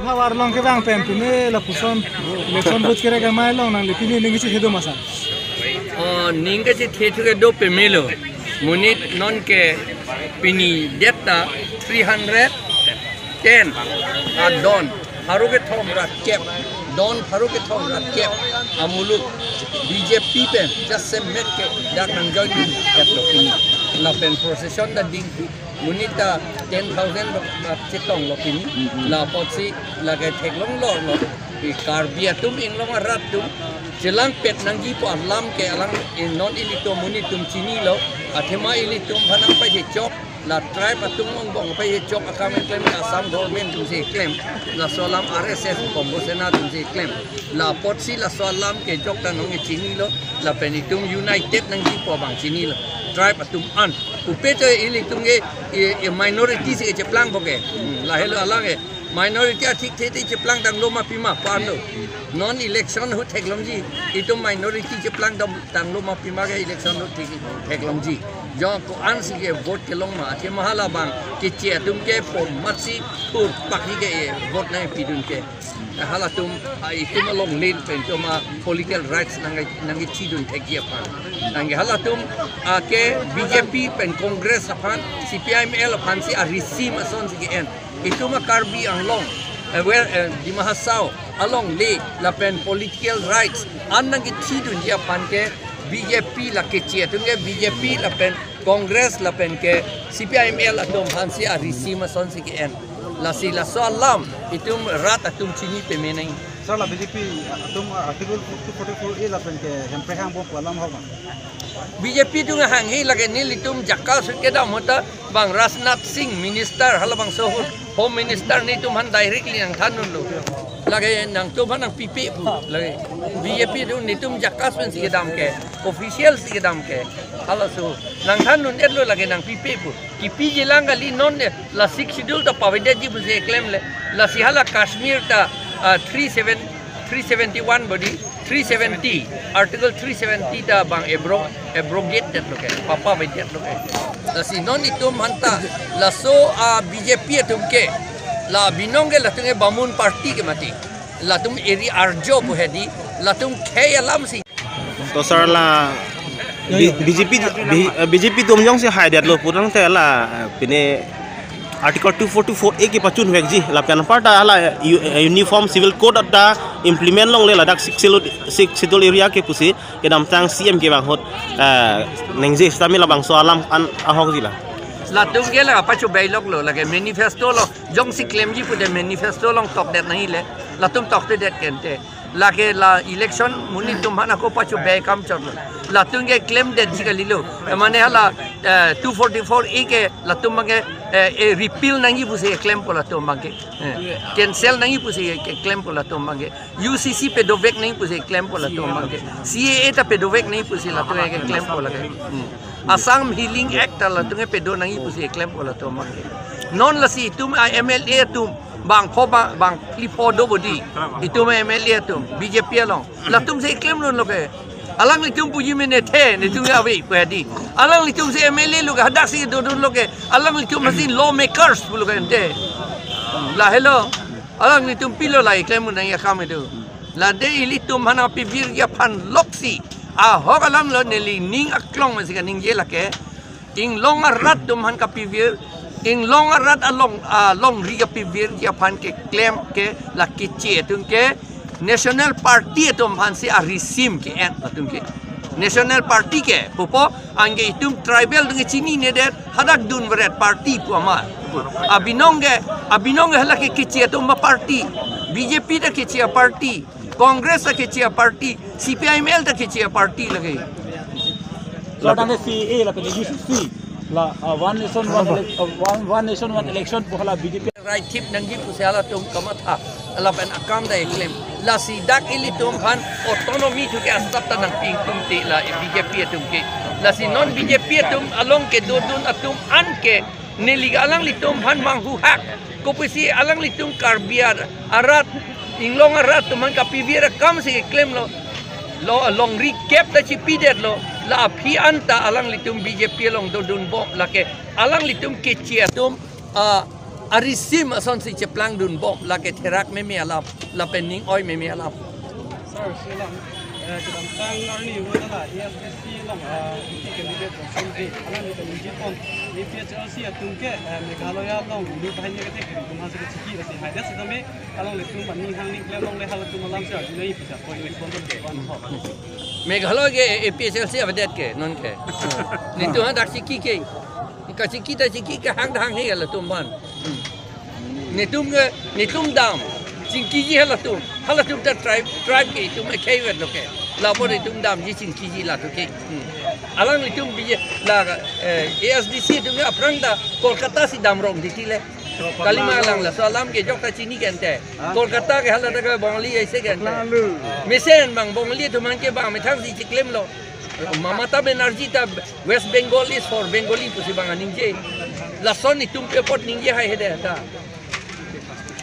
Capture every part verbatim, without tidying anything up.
Havar along kevang pen pine lapuson election vote kerek amei along nangli pine ning kachethe do ma sir? Oh, ning kachethe thu ke do pemelo. Monit non ke pini det ta three hundred ten adon pharo kethom ra kep, don pharo kethom ra kep amuluk B J P pen jasemet ke dak nangjoin dun etlo pini. Lapen procession ta ding monit ta ten thousand lo, lo chetonglo pini. Mm, mm. La apotsi lake theklonglo lo. I Karbi atum, Inglong arat atum chelangpet nangjipo alam ke alang, eh, non ilitum monit atum chinilo. Athema ilitum aphan nangpachechok, la tribe atum angbong pachechok akam keklem, Assam government atumsi keklem, laso alam R S S Bongosena atumsi keklem. La apotsi laso alam ke jok ta non ke chinilo. Lapen itum united nangjipo abang chinilo, tribe atum an. Pupe to ilitum ke, eh, eh, minority si kecheplang po ke. Hmm, lahelo alang ke. Minority athik the te cheplang tanglo ma pima pu-an lo. Non election ahut theklongji. Itum minority cheplang tang, tanglo ma pima ke election ahut thek, theklongji. Jo ko-ansi ke vote kelong ma, athema hala abang keche atum ke po matsi thur pakhi ke, eh, vote nangpidun ke. Halatum, ah, itum along lin pen itum a political rights nang, nangkechidun thekji aphan. Nang halatum, ah, ke B J P pen Congress aphan, C P I M L aphansi a-regime asonsi ke-en. Itum a Karbi Anglong, eh, well, eh, Dima Hasao alongle lapen political rights an nangkechidunji aphan ke B J P la keche atum ke B J P lapen Congress lapen ke C P I M L atum aphansi a-regime asonsi ke-en. Lasi laso alam itum rat atum chini peme nang. Sir, la B J P atum Article two forty-four A lapen ke hemprek hangbom pu alam ahok ma? B J P atum hanghe lake nelitum jaka sut kedam ahut ta bang Rajnath Singh minister halabangso ahut Home Minister netum aphan directly nangthandunlo. Lake nangtum aphan nangpipe pu. Lake B J P atum netum jaka pensi kedam ke, official si kedam ke. Halaso nangthandun-etlo, lake nangpipe pu. Kipiji lang kali, non ne la Sixth Schedule ta pavedetji pusi klemle. Lasi hala Kashmir ta, ah, three seven, three seventy-one body, three seventy, Article three seventy ta bang abro-, abrogate detlo ke, papavedetlo ke. Lasi non itum aphan ta laso, ah, B J P atum ke, la binong ke latum ke Bamun party ke mati. Latum eri arjo pu hedi, latum khei alamsi. To sir, la B-, B J P, B-, B J P atum jongsi haidetlo putangte la, eh, pine Article two forty-four A kepachunvekji, lapen anparta la u-, eh, Uniform Civil Code ta implement longle ladak Sixth Schedule, Sixth Schedule area ke pusi kedamtang C M kevang ahut, eh, ningje sitame labangso alam an ahokji la. Latum ke la pachobeiloklo, lake manifesto lo, jongsi klemji pute manifesto along tokdet nangjile, latum toktedet kente. Lake la election monit atum aphan ako pachobei akam chotlo. Latum ke klemdetji kalilo. Mane hala, eh, two forty-four A ke latum abang ke, eh, eh, repeal nangji pusi klempo latum abang ke. Eh, cancel nangji pusi ke klempo latum abang ke. U C C pedovek nangji pusi klempo latum abang ke. C A A ta pedovek nangji pusi latum ke klempo lake. Hmm. Assam Healing Act ta latum ke pedo nangji pusi klempo latum abang ke. Non lasi itum a M L A atum bangpho ba-, bangphlipho do bodi. Itum M L A atum, B J P along. Latumsi klemdunlo ke. Alanglitum puji mene the, netum ke ave pu hedi. Alanglitumsi M L A lo ke, hadaksi dodunlo ke. Alanglitum masi lawmakers pulo ke ente. Lahelo. Alanglitum pilo la klemdun nangji akam itum. Lade ilitum aphan pivirji aphan loksi. Ahok alamlo, neli ning aklong masi kaningje lake. Inglong arat atum aphan kapivir, Inglong arat along, alongri kapivirji aphan keklem ke la keche atum ke National Party atum aphansi a-regime ke-en atum ke. National Party ke, pupo, anke itum tribal atum ke chininedet, hadak dunveret party pu ama. Abinong ke, abinong ke hala ke keche atum aparty, B J P ta keche aparty. Congress ta keche aparty, C P I M L ta keche aparty lake. So, tangte C A A lapen U C C la, uh, one nation, one ele-, uh, one, one nation, one election pu hala B J P. Right thip nangji pusi halatum kamatha, lapen akam ta keklem. Lasi dak ilitum aphan autonomy thu ke asap ta nangpi ingtungte la B J P atum ke. Lasi non B J P atum along kedodun atum anke neli alanglitum aphan manghuhak. Kopusi alanglitum Karbi ar-, arat, Inglong arat atum aphan kapivir akamsi klemlo. Lo longri kep ta chipidetlo. La aphi anta alanglitum B J P along dodunbom lake. Alanglitum keche atum, ah, Arisim asonsi cheplangdun bom, lake therak meme alam, lapen ning oi meme alam. Sir, si alam, eh, kedamtang arni vo ta la A S D C along, eh, VP candidate Johnson Bey, alangli ta ningje pon, A P H L C atum ke, eh, Meghalaya along, lu bahai ni kethek, kethek, tum hasi kechiki, kechiki, hai, das tame, alanglitum aning hang ning klem longle halatum alam si arjunoi pisa, koi respond ke, one hot. Meghalaya ke A P H L C avedet ke, non ke. Netum hadak chiki ke. Kachiki ta chiki ke hang hang he halatum aphan. Netum ke, netum dam. Chingkiji halatum. Halatum ta tribe, tribe ke itum ekhei vet lo ke. Lapu netum damji chingkiji latum ke. Alanglitum bije la, eh, A S D C atum ke aphrang ta Kolkata si dam rong titi le. Kalima lang laso alam ke jok ta chini kente. Kolkata ke hala ta ke Bongali aise kente. Mesen bang Bongali atum aphan ke bang methang si chiklemlo. Mamata Banerjee ta West Bengal is for Bengali pusi bang aningje. Lason itum pe apot ningje hai hede ta.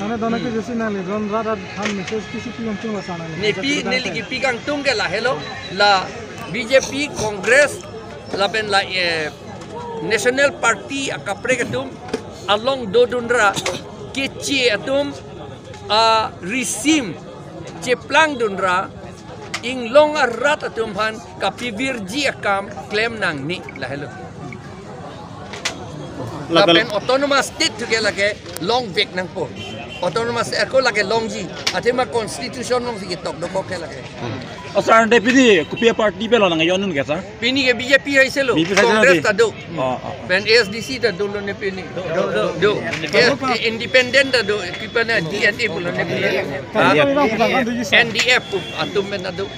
Ane dona ke jesi nangli ron rat rat han message kisi pi kangtung la sana. Nepi neli kipi kangtung ke lahelo, la B J P, Congress, lapen la, eh, National Party akaprek atum along dodunra keche atum arisim cheplangdunra inglong arat atum aphan kapivirji akam klem nangne lahelo. Lapen autonomous state thu ke lake longvek nangpo. Autonomous state ako lake longji. Athema constitution alongsi ketok dokok ke lake. O sir, ante pini kopi aparty pen lo nang-ejon un ke sir? Pini ke B J P haiselo. B J P haiselo Congress di. Ta do. Oh, oh. Pen A S D C ta dolo ne pini. Do. Yes, independent ta do. Kipa na D N A pulo ne pini. Ha? N D F pu atum pen ta do.